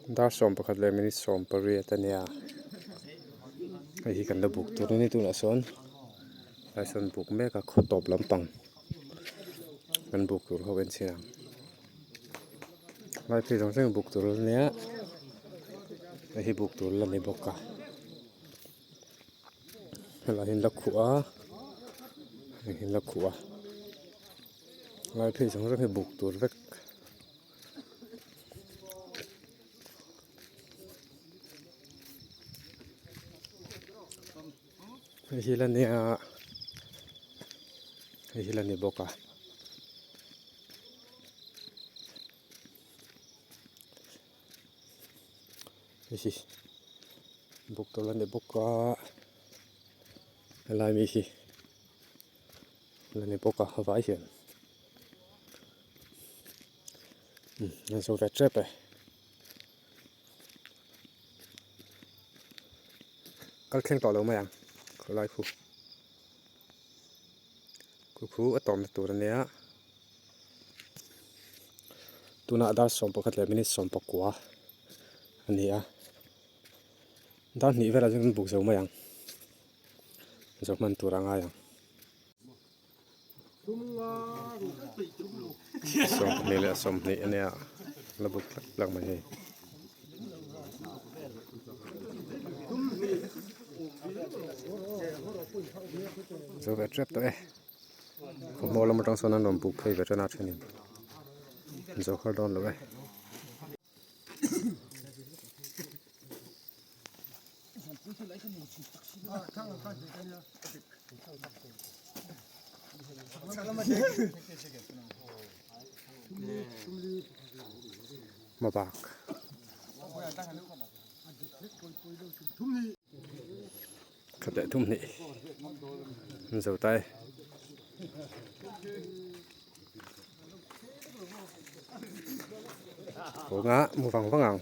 Dar 11 leh minute 18 a nia hei hi kan la buk tur a ni tunah sawn tlai sawn buk mek a khaw tawp lampang kan buk tur ho en chhin ang lai phei zawng zawng buk tur a nia hei hi buk tur la ni bawk a helai hi an la khuh a hei hi an la khuh a lai phei zawng zawng hi buk tur vek. Hei hi la nia hei hi la ni bawk a hei hi buk tur la ni bawk a helai mi hi la ni bawk a vai hian. An zo ve tep e kal thleng tawh lo mai ang khawlai khu khu khu a tawmna tur a nia tunah dar 11 leh minute 19 a ni a dar hnih velah chuan kan buk zo mai ang zo hman tur a ngai ang. 20 leh 20 a nia la buk tlak tlak mai hei. Zo ve tep tawh e khawhmual lam atang sawn an rawn buk phei ve tan a thenin zo har dawn lo e. Hmabak khat leh thum hnih an zo ta e. Kawnga mu vang vang ang.